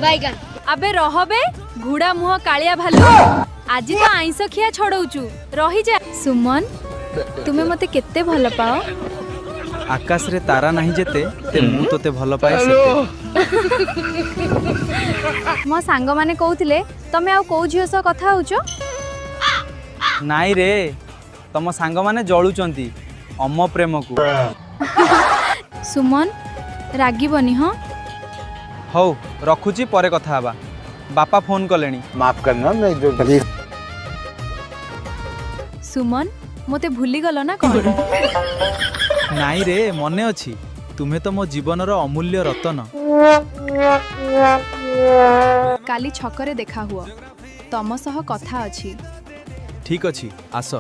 ବାଇଗଣ। ଆବେ ରହବେ, ଘୁଡା ମୁହଁ କାଳିଆ ଭାଲୁ, ଆଜି ତ ଆଇଁଷ ଖିଆ ଛଡଉଛୁ, ରହିଯା। ସୁମନ, ତୁମେ ମତେ କେତେ ଭଲ ପାଅ? ଆକାଶରେ ତାରା ନାହିଁ ଯେତେ ତେ, ମୁଁ ତୋତେ ଭଲ ପାଏ ସେତେ। ମୋ ସାଙ୍ଗମାନେ କହୁଥିଲେ ତମେ ଆଉ କୋଉ ଝିଅ ସହ କଥା ହଉଛ। ନାଇଁ ରେ, ତମ ସାଙ୍ଗମାନେ ଜଳୁଛନ୍ତି ଅମ ପ୍ରେମକୁ। ସୁମନ, ରାଗିବନି ହଁ। ହଉ ରଖୁଛି, ପରେ କଥା ହେବା, ବାପା ଫୋନ କଲେଣି। माफ करना, मैं जो ସୁମନ, ମୋତେ ଭୁଲିଗଲ ନା କଣ? ନାଇଁ ରେ, ମନେ ଅଛି, ତୁମେ ତ ମୋ ଜୀବନର ଅମୂଲ୍ୟ ରତନ। କାଲି ଛକରେ ଦେଖା ହୁଅ, ତମ ସହ କଥା ଅଛି। ଠିକ ଅଛି, ଆସ।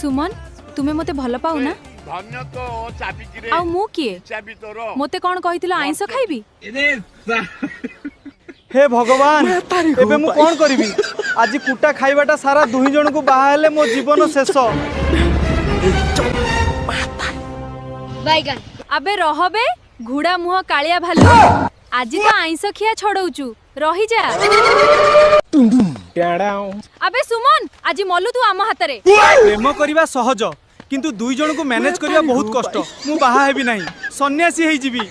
ସୁମନ, ତୁମେ ମୋତେ ଭଲ ପାଉ ନା? ଆଉ ମୁଁ କିଏ? ମୋତେ କଣ କହିଥିଲ, ଆଇଁଷ ଖାଇବି? ହେ ଭଗବାନ, ଏବେ ମୁଁ କଣ କରିବି? ଆଜି କୁଟା ଖାଇବାଟା ସାରା ଦୁହିଁ ଜଣଙ୍କୁ ବାହା ହେଲେ ମୋ ଜୀବନ ଶେଷ। ବାଇଗଣ। ଆବେ ରହବେ, ଘୁଡା ମୁହଁ କାଳିଆ ଭାଲୁ, ଆଜି ତ ଆଇଁଷ ଖିଆ ଛଡଉଛୁ, ରହିଯା। ଆବେ ସୁମନ, ଆଜି ମଲୁ ତୁ ଆମ ହାତରେ। ପ୍ରେମ କରିବା ସହଜ, କିନ୍ତୁ ଦୁଇ ଜଣଙ୍କୁ ମ୍ୟାନେଜ କରିବା ବହୁତ କଷ୍ଟ। ମୁଁ ବାହା ହେବି ନାହିଁ, ସନ୍ନ୍ୟାସୀ ହେଇଯିବି।